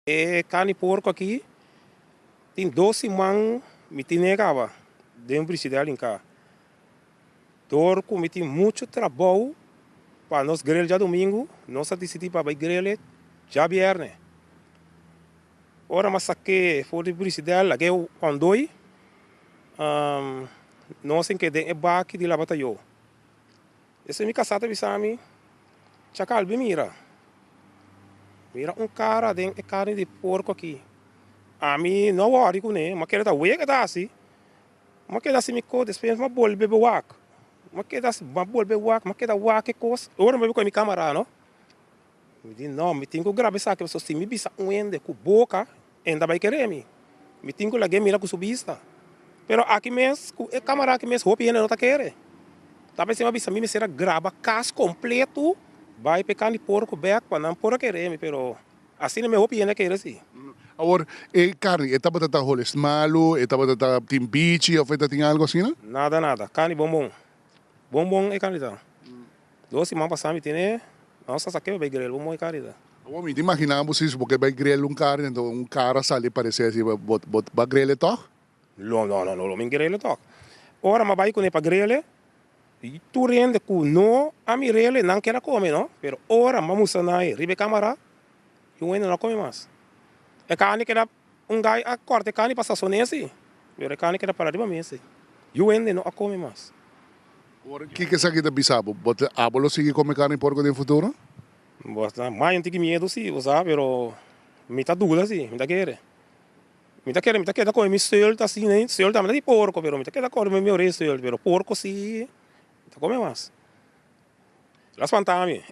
E carni porco aki tin dos siman mi tine caba den frigider hinca. Door cu mi tin mucho trabou pa nos grill djadomingo, nos a dicidi pa bay grill e djabierne. Ora mi a sake for di frigider lag'e hondoi, nos hinca den e baki di laba tayo. Esei mi kasá ta bisa mi, Chakal, bin mira. Mira un kara den e karni di porko aki. Ami no wòri kuné, m'a keda ta wega ta hasi. M'a keda hasi mi kos, despues m'a bolbe be wak. M'a keda m'a bolbe wak, m'a keda wak e kos. Ora mi bai ku mi kamara no, mi di no, mi tin ku graba esaki pasobra si mi bisa un hende ku boka, E ta bai kere mi. Mi tin ku lag'é mira ku su bista. Pero aki mes, ku e kamara aki mes, hopi hende no ta kere. Ta p'esei mi a bisa mi mester a graba kas kompletu, bai p'e kan di porko bèk pa nan por a kere mi, pero asina mi hopi hende a kere si. Awor, e karni, e tabata ta holes malu, e tabata ta tin bichi òf e ta tin algu asina? Nada, nada. Karni bon bon. Bon bon e karni ta. Dos siman pasá mi tene nos a sak'é pa bai grel, bo moe kari ta. Awor mi ta imaginá bo si bo ke bai grel un kari anto un kara sali paresé asi bo bo ba grel'e tòg? No no no lo mi grel'e tòg. Ora mi a bai kuné pa grel'e tur hende ku no a mir'el nan keda kome no, pero ora mi a mustra nan e riba e kamara un hende no a kome mas. E karni keda Un gai a kòrta e karni pa sason'é si, pero e karni keda para riba mesa. Yu hende no a kome mas. Ora kiko esaki ta bisa bo? Bo ta abo lo sigui kome karni porko den futuro? Bo ta maña un tiki miedu si, bo sa, pero mi ta duda si, mi ta kere. Mi ta kere, mi ta keda kome mi seult asina, seult tambe ta di porko, pero mi ta keda kome mi ore seult, pero porko si mi ta kome mas. Lo a spanta mi.